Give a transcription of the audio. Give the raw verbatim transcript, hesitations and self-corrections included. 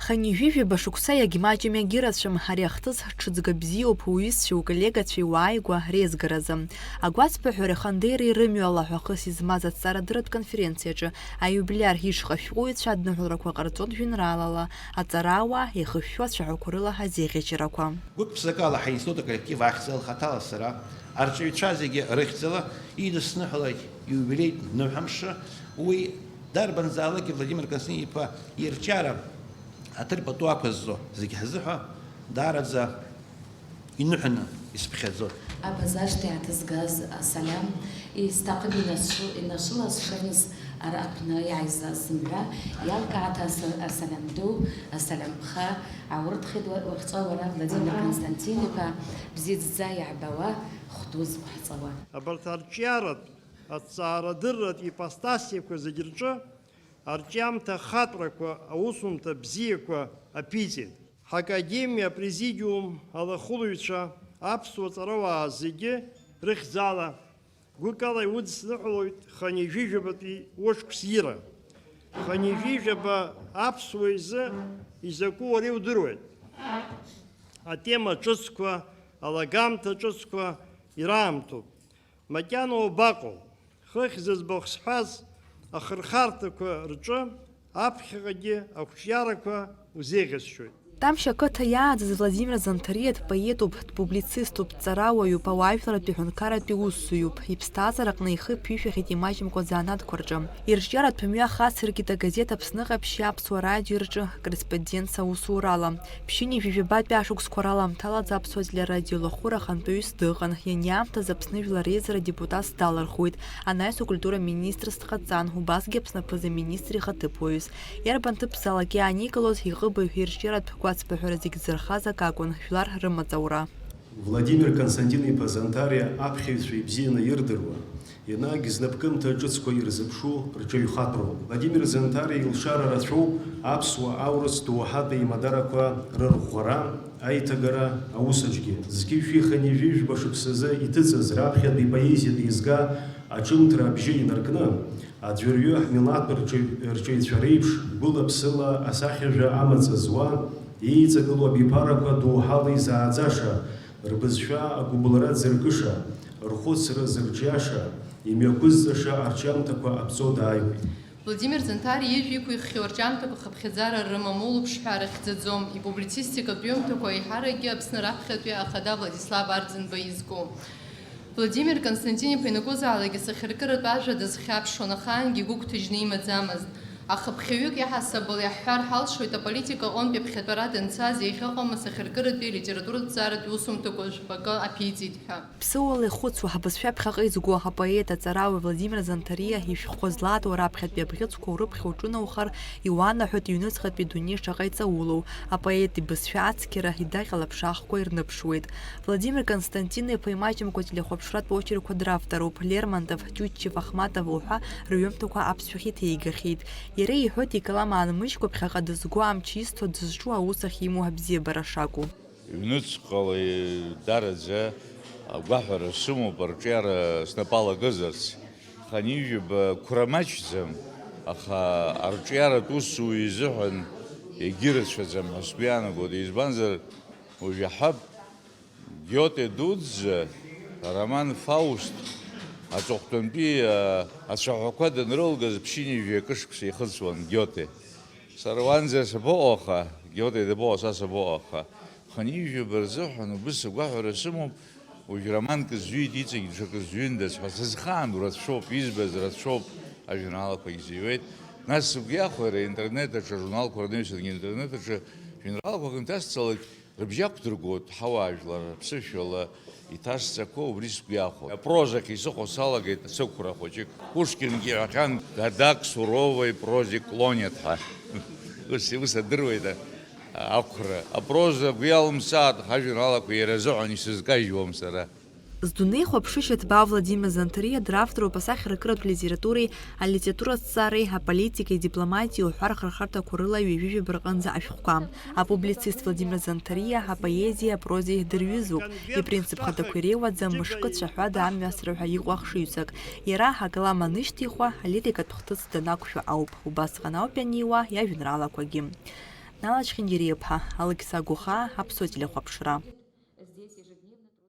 Хынҩажәижәаба шықәса иагьмаҷым, иагьырацәам ари ахҭыс ҽыҵга бзиоуп уҩызцәеи уколлегацәеи уааигәа реизгаразы. Агәацԥыҳәара хандеира ирымҩуа алаҳәахыс измаз аҭҵаарадырратә конференциаҿы аиубилиар ишҟа ашәҟәыҩҩцәа адныҳәалрақәа ҟарҵон жәеинраалала, аҵарауаа, еихышәшәо ацәаҳәақәа рыла азеӷьачарақәа. Гәык-ԥсыкала ҳаинститут аколлектив ахьӡала хаҭала сара, арҵаҩцәа зегьы рыхьӡала идысныҳәалеит иубилеитә ныҳәамш, уи дарбанзаалакгьы Владимир Константин-иԥа ирҿиара аҭыр пату ақәызҵо зегь ҳзыҳәа даараӡа иныҳәаны исԥхьаӡоит. Абазашҭа иааҭызгаз асалиам, исҭахым инашыл-, инашыласшарныс ара аԥны иааизаз сымҩа, иалкааҭа аса-, асалиам ду, асалиам ԥха, аурҭхеит уа-, уахҵәа уара, Владимир Константин-иԥа, бзиаӡӡа иаҳбауа, хәду зқәаҳҵауа. Абарҭ арҿиаратә, аҭҵаарадырратә ипостасиақәа зегь рҿы арҿиамҭа ахатәрақәа, аусумҭа бзиақәа аԥиҵеит. Ҳакадемиа апрезидиум алахәылаҩцәа, аԥсуа ҵарауаа зегьы рыхьӡала, гәыкала иудысныҳәалоит хынҩажәижәабатәи ушықәс ира. Хынҩажәижәаба аԥсуа изы изакәу уара иудыруеит. Атема ҿыцқәа, алагамҭа ҿыцқәа ираамҭоуп. Макьана уабаҟоу? Хыхь зыӡбахә сҳәаз ахырхарҭақәа рҿы аԥхьаҟагьы ақәҿиарақәа узеиӷьасшьоит. Тамшь ақыҭа иааӡаз Владимир Занҭариа дпоетуп, дпублициступ, дҵарауаҩуп, ауаажәларратәи ҳәынҭқарратәи усзуҩуп. Иԥсҭазаараҟны ихы ԥишәахьеит имаҷымкәа азанааҭқәа рҿы. Ирҿиаратә мҩа хацыркит агазеҭ Аԥсны Ҟаԥшьи Аԥсуа радио рҿы акорреспондентс аусурала. Ԥшьынҩажәи жәабатәи ашықәсқәа раламҭалаӡа Аԥсуа телерадиолахәыра ахантәаҩыс дыҟан, ианиаамҭаз Аԥсны Жәлар Реизара адепутатс далырхуеит, анаҩс акультура министрс дҟаҵан, убасгьы Аԥсны аԥыза-министр ихаҭыԥуаҩыс. Иарбан ҭыԥзаалак иааникылоз, иҟыбаҩ ирҿиаратә гәацԥыҳәара зегь дзырхаз акакәын, жәлар рымаҵ аура. Владимир Константин-иԥа Занҭариа аԥхьаҩцәа ибзианы ирдыруа, енагь знапкымҭа ҿыцқәа ирзыԥшу рҿаҩхатәроуп. Владимир Занҭариа илшара рацәоуп аԥсуа-аурыс доуҳатә еимадарақәа рырӷәӷәара, аиҭагара аус аҿгьы. Зқьи жәшәи хынҩажәи жәба шықәсазы иҭыҵыз раԥхьатәи поезиатә еизга аҿымҭра абжьы инаркны, аӡәырҩы ҳмилаҭ рҿаҩ-, рҿаҩцәа реиԥш гәыла-ԥсыла асахьажәа амаҵ зуа, еиҵагылоу абиԥарақәа доуҳала изааӡаша, рбызшәа агәыбылра дзыркыша, рхәыцра зырҿиаша, имҩақәызҵаша арҿиамҭақәа аԥҵо дааиуеит. Владимир Занҭариа ижә иқәиххьоу арҿиамҭақәа хыԥхьаӡара рымам, улаԥш ҳәа рыхьӡаӡом, ипублицистикатә ҩымҭақәа еиҳаракгьы Аԥсны раԥхьатәи ахада Владислав Арӡынба изку. Владимир Константин-иԥа ианакәызаалакгьы асахьаркыратә ажәа дазхьаԥшуан, ахаангьы игәы гәҭыжьны имаӡамызт. Ахыԥхьаҩык иаҳасабала иаҳҳәар ҳалшоит, аполитика аҟынтәи аԥхьатәара данцаз иахьыҟам асахьаркыратәи литературатә ҭҵааратәи усумҭақәа жәпакы аԥиҵеит ҳәа. Ԥсыуала ихәыцуа, ҳбызшәа ԥхьаҟа изго апоет аҵарауаҩ Владимир Занҭариа ишәҟәқәа злаатуа раԥхьатәи абӷьыцқәа урыԥхьа уҿынаухар, иуанаҳәоит иҩныҵҟатәи адунеи шаҟа иҵаулоу. Апоет ибызшәа ацқьара идаҟьа лаԥшаахқәа ирныԥшуеит. Владимир Константин-иԥа имаҷымкәа телехәаԥшратә очеркқәа дравторуп, Лермонтов, Тиутчев, Ахматова уҳәа рҩымҭақәа аԥсшәахь иҭеигахьеит. Иара иҳәоит, икалам аанмыжькәа ԥхьаҟа дызго амч изҭо, дызҿу аус ахьимоу абзиабара шакәу. Ҩнуҵҟала дараӡа агәаҳәара сымоуп арҿиара снапы алагозарц. Хынҩажәаба қәра маҷӡам, аха арҿиаратә усзуҩ изыҳәан егьырацәаӡам ҳәа сгәы иаанагоит, избанзар, уажә иаҳҳәап, Гиоте дуӡӡа ароман Фауст аҵыхәтәантәи, а, ацәаҳәақәа данрылгаз ԥшьынҩажәи акы шықәса ихыҵуан Гиоте. Сара уанӡа сабаҟоу аха, Гиоте дабаҟоу, са сабаҟоу аха, хынҩажәаба рзыҳәан убыс агәаҳәара сымоуп, уажә романк зҩит, иҵегь даҽакы зҩындаз ҳәа сызхаан, рацәоуп, избаз рацәоуп, ажәеинраалақәагь зыҩуеит. Нас сыгәы иахәеит, аинтернет аҿы ажурналқәа рнаҩсангьы аинтернет аҿы жәеинраалақәак анҭасҵалак, рыбжьы ақәдыргоит ҳауаажәлар рыԥсышәала иҭасҵақәо, убри сгәы иахәоит. Апрозахь исыхәо салагеит сықәра хәыҷык. Пушкингьы иҳәахьан, «Года к суровой прозе клонят» ҳәа. Ус, ус адыруеит, а, ақәра. Апроза агәы иалымсааит, ҳажәеинраалақәа иара азыҳәан исызкажьуам сара. Здунеихәаԥшышьа ҭбаа Владимир Занҭариа дравторуп асахьаркыратә литературеи алитератураҭҵаареи, аполитикеи, адипломатиеи уҳәа рхырхарҭақәа рыла ҩажәижәаба рҟынӡа ашәҟәқәа. Апублицист Владимир Занҭариа апоезиеи апрозеи дырҩызоуп. Ипринцип хадақәа иреиуаӡам, мышкы цәаҳәада амҩасра ҳәа иҟоу ахшыҩҵак. Иара акалам анышьҭихуа, алирикатә хҭыс данақәшәо ауп. Убасҟан ауп ианиуа иажәеинраалақәагьы. Налач Хьынгьери-иԥҳа, Алықьса Гәыхаа, Аԥсуа телехәаԥшра.